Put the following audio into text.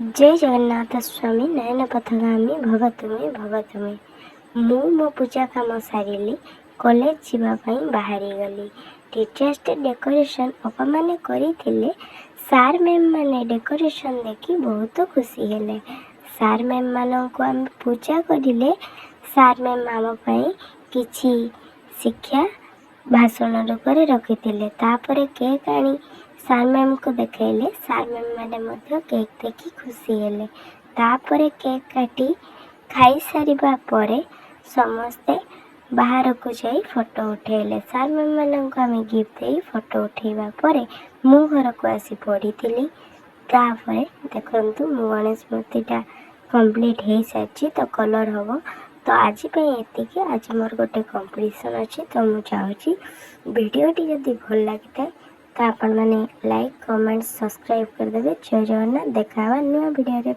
ଜୟ ଜଗନ୍ନାଥ ସ୍ୱାମୀ, ନୟନ ପଥଗାମୀ ଭବ ତୁମେ, ଭବ ତୁମେ। ମୁଁ ମୋ ପୂଜା କାମ ସାରିଲି, କଲେଜ ଯିବା ପାଇଁ ବାହାରିଗଲି। ଟିଚର୍ସ ଡେ ଡେକୋରେସନ୍ ଅପାମାନେ କରିଥିଲେ। ସାର୍ ମ୍ୟାମ୍ ମାନେ ଡେକୋରେସନ୍ ଦେଖି ବହୁତ ଖୁସି ହେଲେ। ସାର୍ ମ୍ୟାମ୍ ମାନଙ୍କୁ ଆମେ ପୂଜା କରିଲେ। ସାର୍ ମ୍ୟାମ୍ ଆମ ପାଇଁ କିଛି ଶିକ୍ଷା ଭାଷଣ ରୂପରେ ରଖିଥିଲେ। ତାପରେ କେକ୍ ଆଣି ସାର୍ ମ୍ୟାମ୍କୁ ଦେଖାଇଲେ। ସାର୍ ମ୍ୟାମ୍ ମାନେ ମଧ୍ୟ କେକ୍ ଦେଖି ଖୁସି ହେଲେ। ତାପରେ କେକ୍ କାଟି ଖାଇସାରିବା ପରେ ସମସ୍ତେ ବାହାରକୁ ଯାଇ ଫଟୋ ଉଠାଇଲେ। ସାର୍ ମ୍ୟାମ୍ ମାନଙ୍କୁ ଆମେ ଗିଫ୍ଟ ଦେଇ ଫଟୋ ଉଠାଇବା ପରେ ମୁଁ ଘରକୁ ଆସି ପଢ଼ିଥିଲି। ତାପରେ ଦେଖନ୍ତୁ, ମୁଁ ଗଣେଶ ମୂର୍ତ୍ତିଟା କମ୍ପ୍ଲିଟ୍ ହେଇସାରିଛି, ତ କଲର୍ ହେବ। ତ ଆଜି ପାଇଁ ଏତିକି। ଆଜି ମୋର ଗୋଟେ କମ୍ପିଟିସନ୍ ଅଛି, ତ ମୁଁ ଯାଉଛି। ଭିଡ଼ିଓଟି ଯଦି ଭଲ ଲାଗିଥାଏ, ତ ଆପଣମାନେ ଲାଇକ୍, କମେଣ୍ଟ, ସବସ୍କ୍ରାଇବ୍ କରିଦେବେ। ଜୟ ଜଗନ୍ନାଥ। ଦେଖା ହେବା ନୂଆ ଭିଡ଼ିଓରେ।